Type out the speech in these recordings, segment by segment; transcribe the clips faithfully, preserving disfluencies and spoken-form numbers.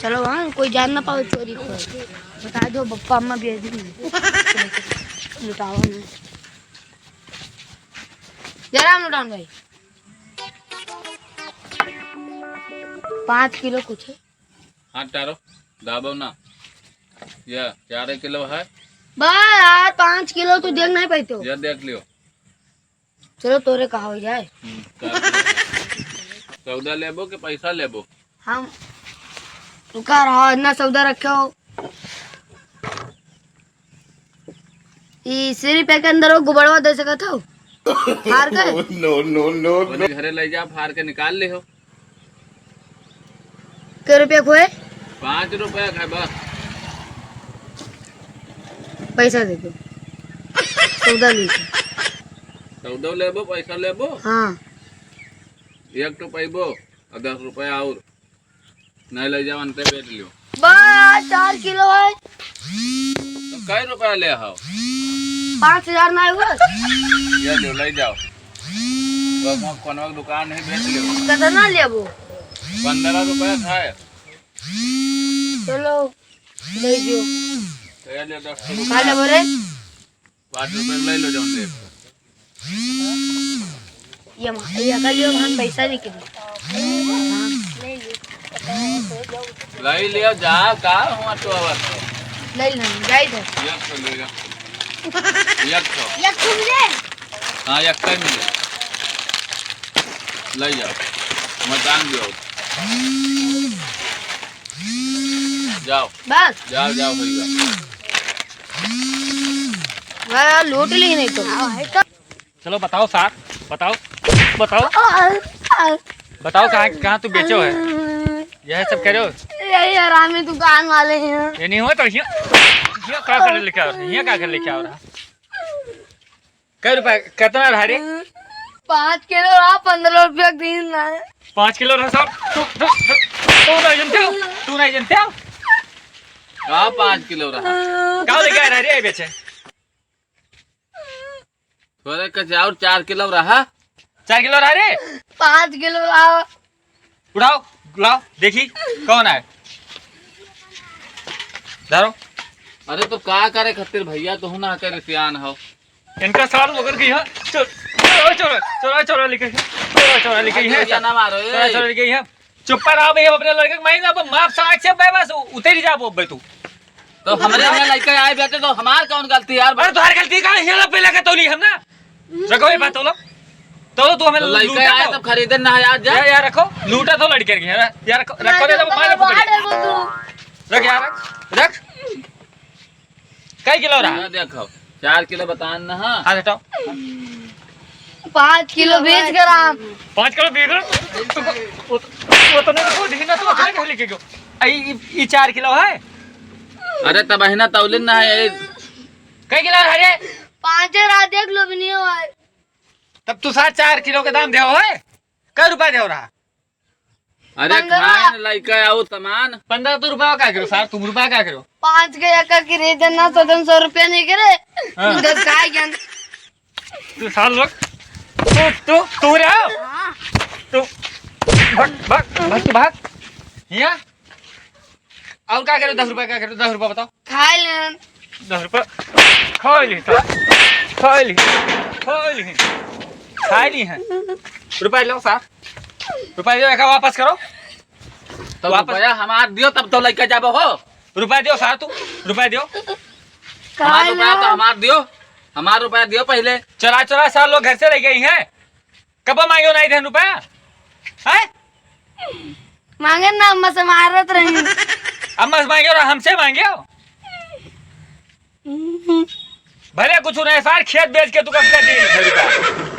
चलो, हाँ, कोई जान ना पावे चोरी को। बता दो, बप्पा अम्मा भी है, लुटाओ ना। जय राम लुटान भाई। पाँच किलो कुछ है। हाँ, टारो, दाबो ना। या, चार किलो है। बा यार, पाँच किलो तो देख नहीं पाई तो। या, देख लियो। चलो, तोरे कहा हो जाए। हम्म, का? सौदा लेबो कि पैसा लेबो? हम रुका रहा, इतना सौदा रखे हो। ई सिर्फ एक अंदर वो गुबड़वा दे सकत हो? हार के? No, no, no, no। घरे ले जा, फार के निकाल ले हो। के रुपया खोए? पाँच रुपया खाए बस। पैसा दे दो। सौदा लीजिए। सौदा लेबो, पैसा लेबो? हाँ। एक तो पैबो और दस रुपया और। नहीं ले जाओ, अंते बेच लियो। बा, चार किलो है। तो कै रुपया ले हो? पाँच हजार ना हुआ। ये लो, ले जाओ। तो कोनो दुकान नहीं बेच लियो। कितना लेबो? पन्द्रह रुपया खाए। चलो, ले जो। तो ये ले दस रुपया। का लेबो रे? पाँच रुपया ले लो, जौन ले। ये मा-, ये का लियो, हम पैसा नहीं किलो। हाँ। ले लियो, जा, का हुआ तो आवा तो। ले लो, जाई दे। एक सौ ले जा। एक सौ। एक सौ मिले? हाँ, एक सौ मिले। ले जाओ। मैं टांग दियो। जाओ। बस। जाओ, जाओ, होई बा। वाह, लूट ली नहीं तो। चलो बताओ सार, बताओ, बताओ। बताओ कहाँ, कहाँ तू बेचो है? यह सब करो। यही हरामी दुकान वाले हैं। ये नहीं हो तो ये, ये का कर लेके आ रहा है? ये का कर लेके आ रहा है? कै रुपया, कितना रहा रे? पाँच किलो रहा, पन्द्रह रुपया दिन रहा। पाँच किलो रहा साहब। तू, तू, तू, तू नहीं जानते हो? तू नहीं जानते हो? का पाँच किलो रहा? का लेके आ रहा रे बेचे? थोड़े कच और चार किलो रहा। चार किलो रहा रे? पाँच किलो रहा। उठाओ, लाओ, देखी, कौन आए? धरो। अरे तो का करे खातिर भैया, तो ना करे सियान हो। इनका साल मगर की, हाँ, चल, चल, चल, चल, चल, लेके, चल, चल, लेके, अरे भैया, ना मारो, ए। चल, चल, लेके, हाँ। चुप पर रहो भैया, अपने लड़के के माई ना, अब माफ साहब से बे बस उतर ही जा, वो बे तू। तो हमरे यहाँ लड़के आए बेटे, तो हमार कौन गलती यार? अरे, तुम्हारी गलती का है? ये लो, पहले के तौली हम ना। रखो ये बात, तौलो। तौलो, तू हमें तो लड़के लूटा आए तो। तब खरीदे ना यार, जा। यार, यार, रखो, लूटा तो लड़के के, यार, यार, रखो, रखो, नहीं, यार, तो मार पकड़ी। मार दे वो तू। रख यार, रख, रख। कै किलो रहा? ये देखो, चार किलो बतान ना, हाँ। हाँ, हटाओ। पाँच किलो बीस ग्राम। पाँच किलो बीस ग्राम? उत-, उतने तो खुद ही ना, तो उतने कहाँ लेके गयो? आ, ई, ई, ई चार किलो है? अरे, तब अहिना तौलिन ना है, ये कै किलो है रे? पाँचे रहा, देख लो, भी नहीं हो है। तब तू साढ़े चार किलो के दाम देहो है? कै रुपया देहो रहा? अरे पन्द्रह। खाए न लइका आओ सामान। पन्द्रह तो रुपया का करो सार, तुम रुपया का करो? पाँच के एक का किरे देना, सदन सौ रुपया नहीं करे। हाँ। दस खाए ज्ञान। तू सार लोग, तू, तू, तू रहो। हाँ। तू भाग, भाग, भाग, तू भाग। हिया। और का करो? दस रुपया का करो? दस रुपया बताओ। खाए लेन। दस रुपया खाए ली, खाए ली, खाए ली, खाए ली है। रुपया लो सार, रुपया दो, एका वापस करो। तो वापस। रुपया हमार दियो, तब तो लइका जाबो हो। रुपया दियो सार, तू रुपया दियो। हमार रुपया तो हमार दियो, हमार रुपया दियो पहले। चोरा चोरा सार लोग घर से ले गई हैं। कब मांग्यो नाहीं देन रुपया? हैं? मांगे ना, अम्मा से मारत रही। अम्मा से मांग्यो ना, हमसे मांग्यो? भले कुछ नहीं सार, खेत बेच के तू कब कर दी रुपया?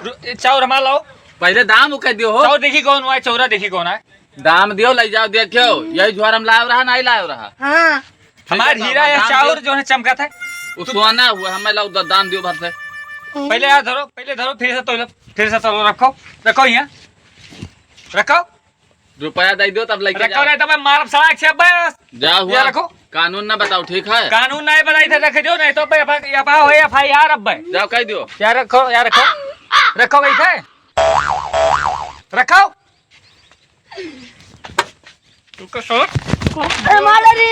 रु-, ए, चाउर हमार लाओ। पहले दाम उके दियो हो। चाउर देखी कौन हुआ है, चौरा देखी कौन है। दाम दियो, लइ जाओ, देखियो, यही झोर हम लाव रहा, नहीं लाव रहा। हाँ। हमार हीरा या चाउर जो है चमकत है। वो सोना हुआ, हमें लाओ द-, दाम दियो भर से। पहले यार धरो, पहले धरो, फिर से तोलो, फिर से तोलो, रखो, रखो यहाँ, रखो। रुपया दे दो तब लेके रखो जाओ। नहीं तो मैं मारब सड़क से बस। जा हुआ। ये रखो। कानून ना बताओ, ठीक है? कानून नहीं बताई थे, रख दो, नहीं तो भाई, भाई, या भाई, या भाई, यार अब भाई। जाओ कह दो। यार रखो, यार रखो, रखो भाई थे, रखो। तू का साला? अरे मार रे।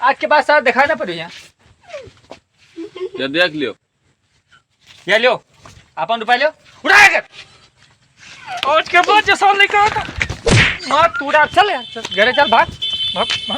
आज के बाद साला दिखाई ना पड़े यहाँ। ये देख लियो। ये लियो, अपन रुपया लियो, उड़ा कर। आज के बाद जैसा लेकर आता, मार तू उड़ा, चल यार, चल, घरे चल, भाग, भाग, भाग।